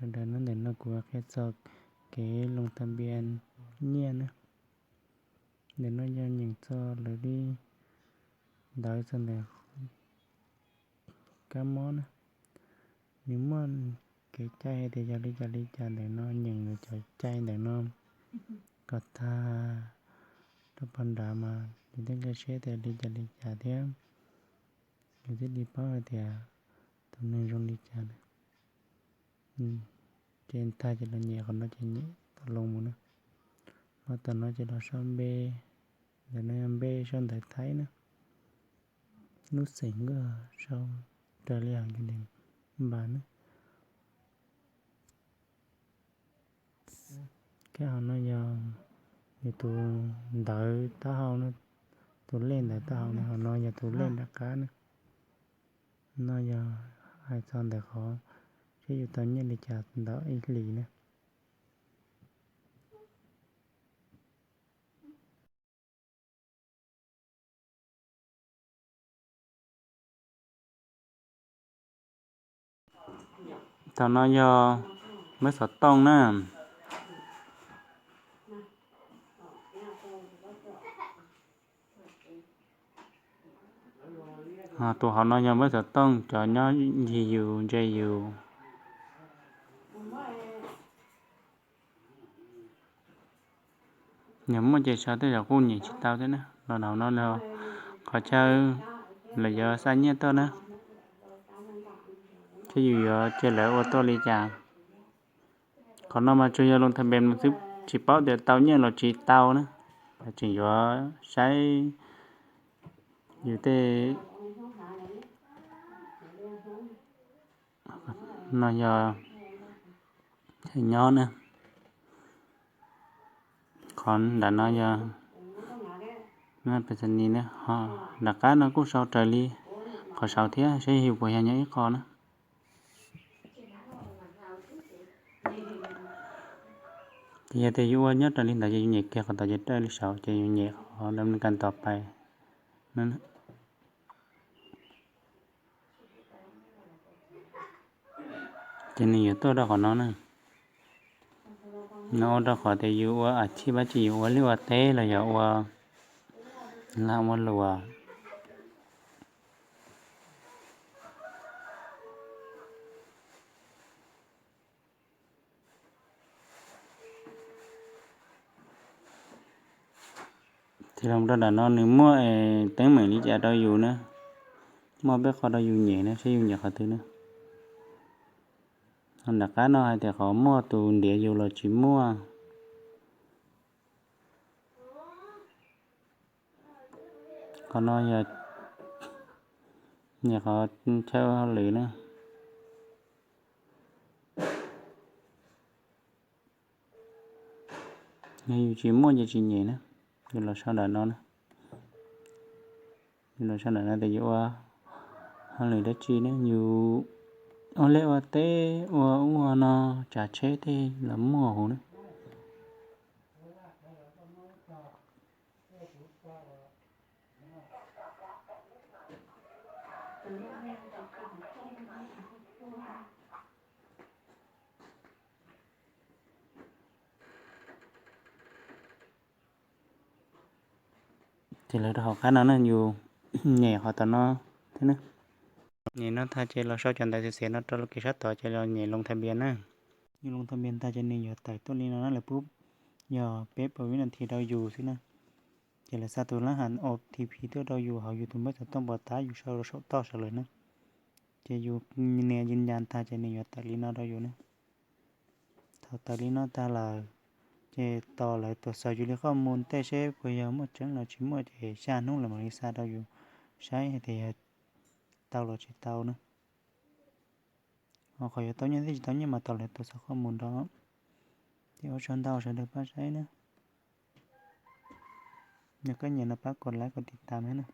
Sawv daws, ntawm no kuv qhia txog kev loo tha npias nyiaj na. Ntawm no yog nyeem txog lawv li ntawv txog ntawm kab mob na. Nws muaj kev cai hais tias yog li cas li cas ntawm no, nyeem nws cov cai ntawm no kom tag rau pem nrad mas yus thiaj nkag siab tias li cas li cas thiab yus thiaj li paub hais tias tus neeg zoo li cas na. Ces tag ces los nyem qhov no ces nyem tau loo mus na. Ho tom no ces los sau npe, ntawm no yog npe sau ntawv Thaib na. Lub xeem kuj sau raws li hauv yus daim npav na. Kab hauv no yog yus tus ntawv taub hau, tus lej ntawv taub hau na, hauv no yog tus lej nram qab na. No yog hais txog ntawm qhov seb yus tau nyiaj li cas ntawm ib hlis na. Thaum no yog npawb xov tooj na. Tus hauv no yog npawb xov tooj cov nyob ncig yus ntse yus. Yog muaj ces sau, tej zaum kuj nyem tsis tau thiab na. Los hauv no qhov chaw lawv yuav xa nyiaj tuaj na, thiab yus yuav cia lawv ua tuaj li cas. Qhov no mas tsuas yog loo tha npias xwb, tsis paub tias tau nyiaj los tsis tau na. Tseem yuav saib yus tej no yog chaw nyob na. Qhov nram no yog pes xas nis na, ho nram qab no kuj sau raws li qhov saud thiab, saib yus puas yog nyob ib qho na. Ces yog tias yus ua nyob raws li ntawd ces yus nyem kiag qhov tod ces raws li saud ces yus nyem qhov dam li kas tos pais. Ces nws yuav tuaj rau qhov no na. No ua rau qhov tias yus ua a chij dab tsi, yus ua liaj ua teb los yog ua lag ua luam. Ces los rau nram no nws muaj teeb meem li cas rau yus na, muaj peb qho rau yus nyem na, saib yus nyem qhov twg na. Ho nram qab no hais tias qhov muaj tus ntiav yus los tsis muaj. Qhov no yog nyem qhov chaw hauj lwm na. Yog yus tsis muaj ces tsis nyem na. Yus los sau nram no na. Yus los sau nram no tias yus ua hauj lwm dab tsi na, yus ua liaj ua teb, ua ub ua no, tsav tsheb tej los muaj huv na. Ces lawv rau hauv qab no na, yus nyem qhov tom no thiab na. Nyem no tag ces los sau cov ntawv xiav xiav no rau lub kev sab tod ces los nyem loo tha npias na. Yus loo tha npias tag ces nws yuav tawm tuaj li no na, lawv pub yog peb puas vib nas this rau yus xwb na. Ces lawv xa tus lab has O T P tuaj rau yus hauv yus tus npawb xov tooj pos tab yus sau rau saum toj sawv lawm na. Ces yus nias yws ncas tag ces nws yuav tawm li no rau yus na. Thaum tawm li no tag lawm, ces tos lawv tuaj xaws yus li qhoj mus tej seb puas yog muaj tseeb los tsis muaj, ces xya hnub lawv mam li xa rau yus saib hais tias yog tau los tsis tau na. Ho qhov yuav tau nyiaj thiab tsis tau nyiaj mas tos lawv tuaj xaws qhoj mus nrog. Ces ua tsaug ntau sawv daws pab saib na. Yog koj nyiam no pab kos like kos tiv tas na.